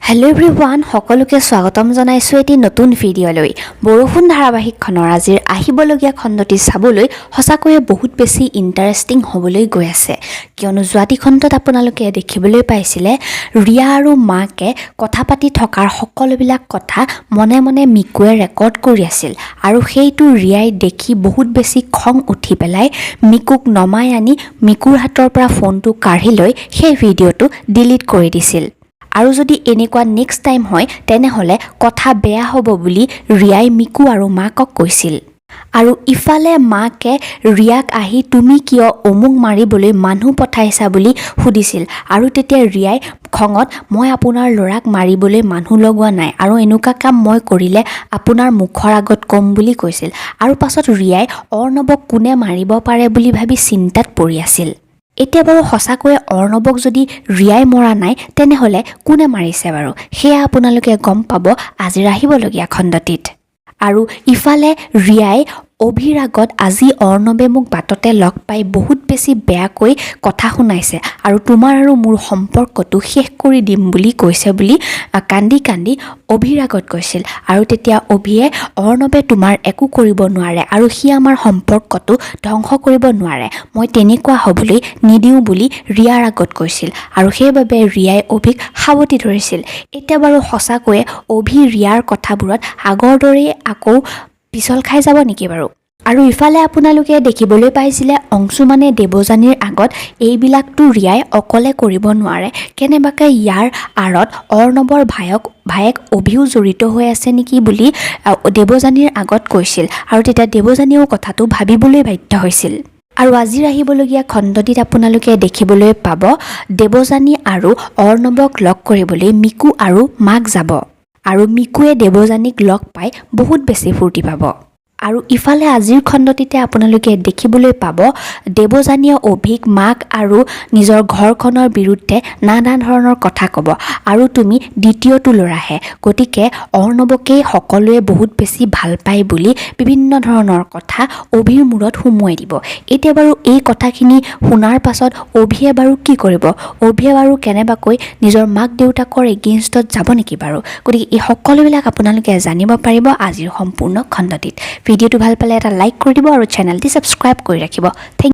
Hello' everyone, সকলোকে স্বাগতম জনাইছোঁ এটি নতুন ভিডিঅ'লৈ। বৰষুণ ধাৰাবাহিকখনৰ আজিৰ আহিবলগীয়া খণ্ডটি চাবলৈ সঁচাকৈয়ে বহুত বেছি ইণ্টাৰেষ্টিং হ'বলৈ গৈ আছে। কিয়নো যোৱাটি খণ্ডত আপোনালোকে দেখিবলৈ পাইছিলে, ৰিয়া আৰু মাকে কথা পাতি থকাৰ সকলোবিলাক কথা মনে মনে মিকুৱে ৰেকৰ্ড কৰি আছিল আৰু সেইটো ৰিয়াই দেখি বহুত বেছি খং উঠি পেলাই মিকুক নমাই আনি মিকুৰ হাতৰ পৰা ফোনটো কাঢ়ি লৈ সেই ভিডিঅ'টো ডিলিট কৰি দিছিল আৰু যদি এনেকুৱা নেক্সট টাইম হয়, তেনেহ'লে কথা বেয়া হ'ব বুলি ৰিয়াই মিকু আৰু মাকক কৈছিল। আৰু ইফালে মাকে ৰিয়াক আহি তুমি কিয় অমুক মাৰিবলৈ মানুহ পঠাইছা বুলি সুধিছিল আৰু তেতিয়া ৰিয়াই খঙত মই আপোনাৰ ল'ৰাক মাৰিবলৈ মানুহ লগোৱা নাই আৰু এনেকুৱা কাম মই কৰিলে আপোনাৰ মুখৰ আগত ক'ম বুলি কৈছিল। আৰু পাছত ৰিয়াই অৰ্ণৱক কোনে মাৰিব পাৰে বুলি ভাবি চিন্তাত পৰি আছিল। এতিয়া বাৰু সঁচাকৈয়ে অৰ্ণৱক যদি ৰিয়াই মৰা নাই, তেনেহ'লে কোনে মাৰিছে বাৰু? সেয়া আপোনালোকে গম পাব আজিৰ আহিবলগীয়া খণ্ডটিত। আৰু ইফালে ৰিয়াই অভিৰ আগত আজি অৰ্ণৱে মোক বাটতে লগ পাই বহুত বেছি বেয়াকৈ কথা শুনাইছে আৰু তোমাৰ আৰু মোৰ সম্পৰ্কটো শেষ কৰি দিম বুলি কৈছে বুলি কান্দি কান্দি অভিৰ আগত কৈছিল। আৰু তেতিয়া অভিয়ে অৰ্ণৱে তোমাৰ একো কৰিব নোৱাৰে আৰু সি আমাৰ সম্পৰ্কটো ধ্বংস কৰিব নোৱাৰে, মই তেনেকুৱা হ'বলৈ নিদিওঁ বুলি ৰিয়াৰ আগত কৈছিল আৰু সেইবাবে ৰিয়াই অভিক সাৱটি ধৰিছিল। এতিয়া বাৰু সঁচাকৈয়ে অভি ৰিয়াৰ কথাবোৰত আগৰ দৰেই আকৌ পিছল খাই যাব নেকি বাৰু? আৰু ইফালে আপোনালোকে দেখিবলৈ পাইছিলে, অংশুমানে দেৱযানীৰ আগত এইবিলাকতো ৰিয়াই অকলে কৰিব নোৱাৰে, কেনেবাকৈ ইয়াৰ আঁৰত অৰ্ণৱৰ ভায়েক অভিও জড়িত হৈ আছে নেকি বুলি দেৱযানীৰ আগত কৈছিল আৰু তেতিয়া দেৱযানীয়েও কথাটো ভাবিবলৈ বাধ্য হৈছিল। আৰু আজিৰ আহিবলগীয়া খণ্ডটিত আপোনালোকে দেখিবলৈ পাব, দেৱযানী আৰু অৰ্ণৱক লগ কৰিবলৈ মিকু আৰু মাক যাব আৰু মিকুৱে দেৱযানীক লগ পাই বহুত বেছি ফূৰ্তি পাব। আৰু ইফালে আজিৰ খণ্ডটিতে আপোনালোকে দেখিবলৈ পাব, দেৱযানীয়ে অভিক মাক আৰু নিজৰ ঘৰখনৰ বিৰুদ্ধে নানা ধৰণৰ কথা ক'ব আৰু তুমি দ্বিতীয়টো ল'ৰাহে, গতিকে অৰ্ণৱকেই সকলোৱে বহুত বেছি ভাল পায় বুলি বিভিন্ন ধৰণৰ কথা অভিৰ মূৰত সুমুৱাই দিব। এতিয়া বাৰু এই কথাখিনি শুনাৰ পাছত অভিয়ে বাৰু কি কৰিব? অভিয়ে বাৰু কেনেবাকৈ নিজৰ মাক দেউতাকৰ এগেইনষ্টত যাব নেকি বাৰু? গতিকে এই সকলোবিলাক আপোনালোকে জানিব পাৰিব আজিৰ সম্পূৰ্ণ খণ্ডটিত। ভিডিঅ'টো ভাল পালে এটা লাইক কৰি দিব আৰু চেনেলটি ছাবস্ক্ৰাইব কৰি ৰাখিব। Thank